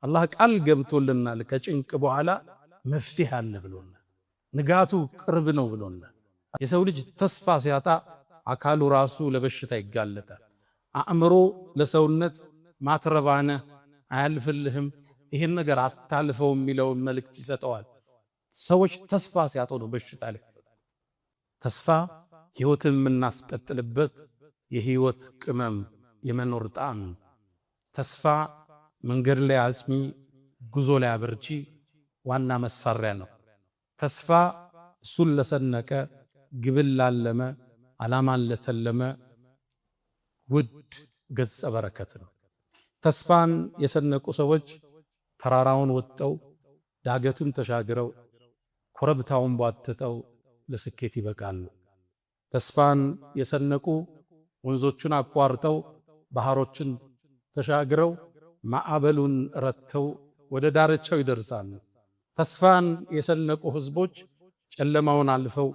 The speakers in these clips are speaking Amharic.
አላህ ቃል ገብቶልናል። ከጭንቅ በኋላ መፍትሄ አለ ብሎናል። ንጋቱ ቅርብ ነው ብሎናል። የሰው ልጅ ተስፋ ሲያጣ አካሉ ራሱ ለበሽታ ይጋለጣል። አእምሮ ለሰውነት ማትረባነህ፣ አያልፍልህም፣ ይህን ነገር አታልፈው የሚለውን መልእክት ይሰጠዋል። ሰዎች ተስፋ ሲያጡ ነው በሽታ ላይ። ተስፋ ህይወትን የምናስቀጥልበት የህይወት ቅመም፣ የመኖር ጣዕም። ተስፋ መንገድ ላይ አጽኚ፣ ጉዞ ላይ አበርቺ ዋና መሳሪያ ነው። ተስፋ እሱን ለሰነቀ፣ ግብን ላለመ፣ ዓላማን ለተለመ ውድ ገጸ በረከት ነው። ተስፋን የሰነቁ ሰዎች ተራራውን ወጥተው፣ ዳገቱን ተሻግረው፣ ኮረብታውን ቧጥጠው ለስኬት ይበቃሉ። ተስፋን የሰነቁ ወንዞቹን አቋርጠው፣ ባህሮችን ተሻግረው፣ ማዕበሉን ረትተው ወደ ዳርቻው ይደርሳሉ። ተስፋን የሰነቁ ህዝቦች ጨለማውን አልፈው፣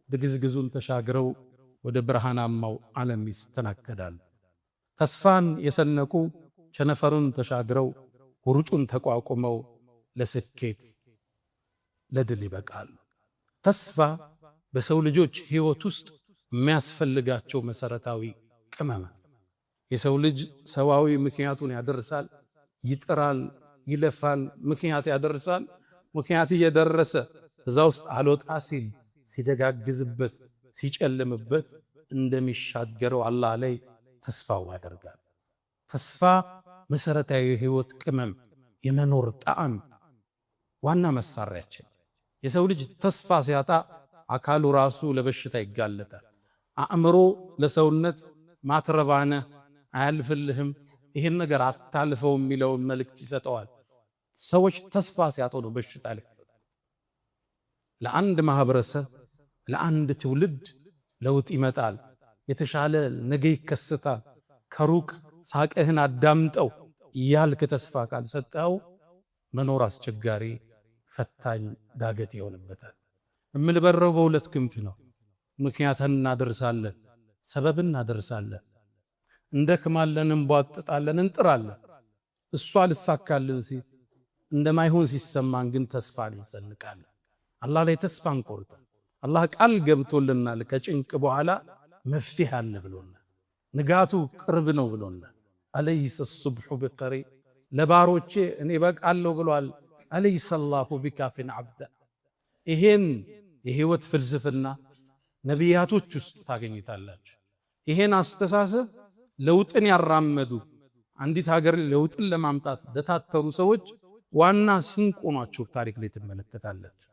ድግዝግዙን ተሻግረው ወደ ብርሃናማው ዓለም ይስተናገዳሉ። ተስፋን የሰነቁ ቸነፈሩን ተሻግረው፣ ውርጩን ተቋቁመው ለስኬት ለድል ይበቃሉ። ተስፋ በሰው ልጆች ህይወት ውስጥ የሚያስፈልጋቸው መሰረታዊ ቅመም። የሰው ልጅ ሰዋዊ ምክንያቱን ያደርሳል፣ ይጥራል፣ ይለፋል፣ ምክንያት ያደርሳል። ምክንያት እየደረሰ እዛ ውስጥ አልወጣ ሲል፣ ሲደጋግዝበት፣ ሲጨልምበት እንደሚሻገረው አላህ ላይ ተስፋው ያደርጋል። ተስፋ መሰረታዊ የህይወት ቅመም፣ የመኖር ጣዕም፣ ዋና መሳሪያችን። የሰው ልጅ ተስፋ ሲያጣ አካሉ ራሱ ለበሽታ ይጋለጣል። አእምሮ ለሰውነት ማትረባነህ፣ አያልፍልህም፣ ይህን ነገር አታልፈው የሚለውን መልእክት ይሰጠዋል። ሰዎች ተስፋ ሲያጡ ነው በሽታ ላይ። ለአንድ ማህበረሰብ፣ ለአንድ ትውልድ ለውጥ ይመጣል፣ የተሻለ ነገ ይከሰታል። ከሩቅ ሳቅህን አዳምጠው እያልክ ተስፋ ካልሰጠው መኖር አስቸጋሪ፣ ፈታኝ ዳገት ይሆንበታል። የምንበረው በሁለት ክንፍ ነው። ምክንያትን እናደርሳለን፣ ሰበብን እናደርሳለን። እንደክማለን፣ እንቧጥጣለን፣ እንጥራለን። እሷ አልሳካልን ሲል፣ እንደማይሆን ሲሰማን ግን ተስፋ እንሰንቃለን። አላህ ላይ ተስፋ እንቆርጣለን። አላህ ቃል ገብቶልናል። ከጭንቅ በኋላ መፍትሄ አለ ብሎናል። ንጋቱ ቅርብ ነው ብሎናል። أليس الصبح بقريب፣ ለባሮቼ እኔ በቃለሁ ብሏል። أليس الله بكاف عبده። ይሄን የህይወት ፍልስፍና ነቢያቶች ውስጥ ታገኙታላችሁ። ይሄን አስተሳሰብ ለውጥን ያራመዱ፣ አንዲት ሀገር ለውጥን ለማምጣት ለታተሩ ሰዎች ዋና ስንቅ ሆኗቸው ታሪክ ላይ ትመለከታላችሁ።